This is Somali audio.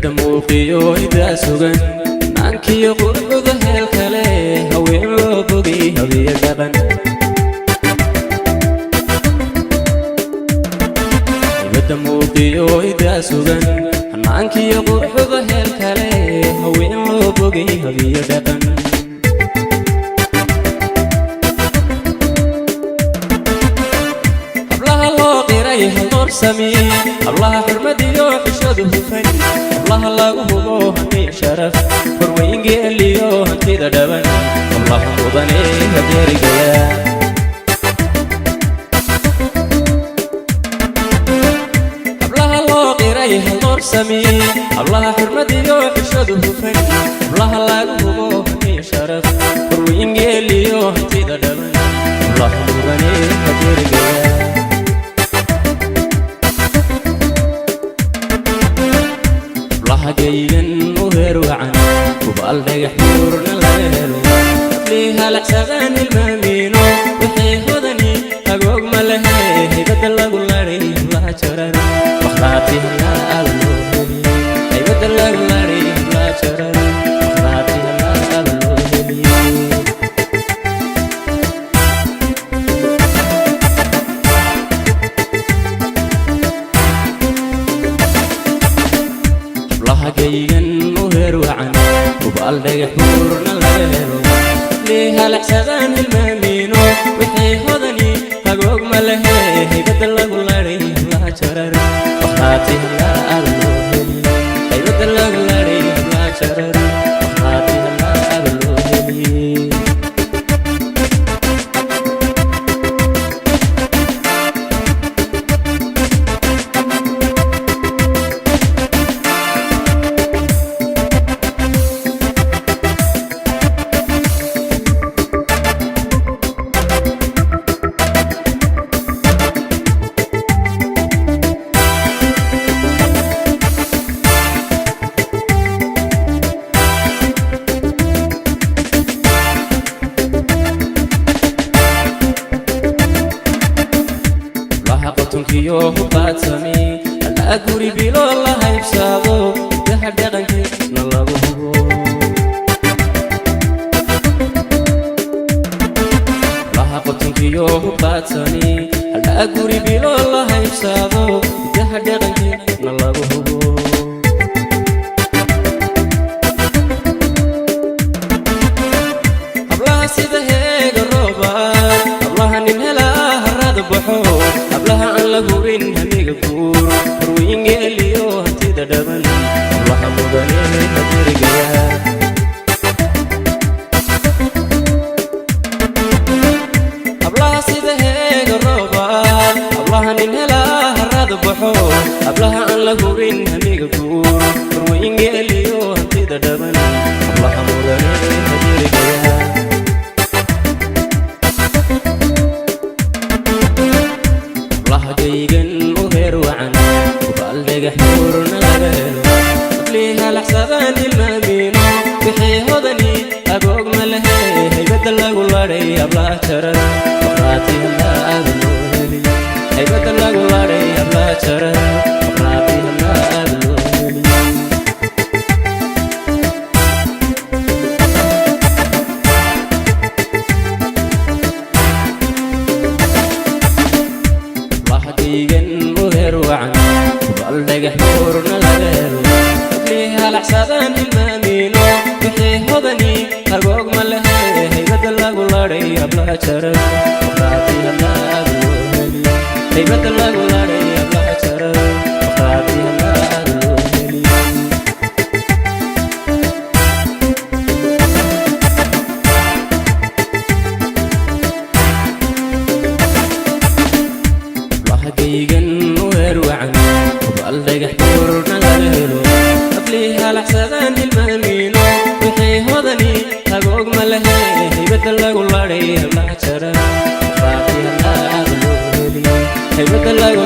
Haybadda muuqiyo idaa sugan, naankiyo quruxda heel kale, haween loo bogay habiyo dhaqan. Haybadda muuqiyo idaa sugan, naankiyo quruxda heel kale, haween loo bogay habiyo dhaqan. Hablaha loo qiray haldoor-sami, hablaha xurmadiyo xishadu hufan, hablaha lagu hubo hantiya sharaf, horweyn geeliyo hantida dhaban, hablaha mudane hadeerigaya. Hablaha loo qiray haldoor-sami, hablaha xurmadiyo xishadu hufan, hablaha lagu hubo hantiya sharaf, horweyn geeliyo hantida dhaban, hablaha mudane hadeerigaya. Hablaha gaygan u heer wacan, hubaal dhagax buurna laga helo, hablii halacsadaan hilmaamiino, wixii hodani agoog ma lehe, haybadda lagu ladhay hablaha jarar, wakhlaati halaa loo heli. Haybadda lagu ladhay hablaha jarar, wakhlaati halaa loo heli. Hablaha gaygan u heer wacan, hubaal dhagax buurna laga helo, hablii halacsadaan hilmaamiino, wixii hodani hagoog ma lehe, haybadda lagu ladhay hablaha jarar, wakhlaati halaa loo heli. Haybadda lagu ladhay hablaha jarar, wakhlaati halaa loo heli. Hablaha qotonkiyo huqaadsami, allaa guri bilo la haybsaado, hidaha dhaqankiisna lagu hubo. Hablaha qotonkiyo huqaadsami, allaa guri bilo la haybsaado, hidaha dhaqankiisna lagu hubo. Hablaha sida heega rooba, hablaha nin helaa harada baxo, hablaha aan la hubin hamiga guur, horweyn geeliyo hantida dhaban, hablaha mudane hadirigaya. Hablaha sida heega rooba, hablaha nin helaa harada baxo, hablaha aan la hubin hamiga guur, horweyn geeliyo hantida dhaban, hablaha mudane hadirigaya. Hablaha gaygan u heer wacan, hubaal dhagax buurna laga helo, hablii halacsadaan hilmaamiino, wixii hodani agoog ma lehe, haybadda lagu ladhay hablaha jarar, wakhlaati halaa loo heli. Haybadda lagu ladhay hablaha jarar, wakhlaati halaa loo heli. Hablaha gaygan u heer wacan, hubaal dhagax buurna laga helo, hablii halacsadaan hilmaamiino, wixii hodani agoog ma lehe, haybadda lagu ladhay hablaha jarar, wakhlaati halaa loo heli. Haybadda lagu ladhay hablaha jarar, wakhlaati halaa loo heli. Hablaha gaygan u heer wacan, hubaal dhagax buurna laga helo, hablii halacsadaan hilmaamiino, wixii hodani agoog ma lehe, haybadda lagu ladhay hablaha jarar, wakhlaati halaa loo heli. Haybadda lagu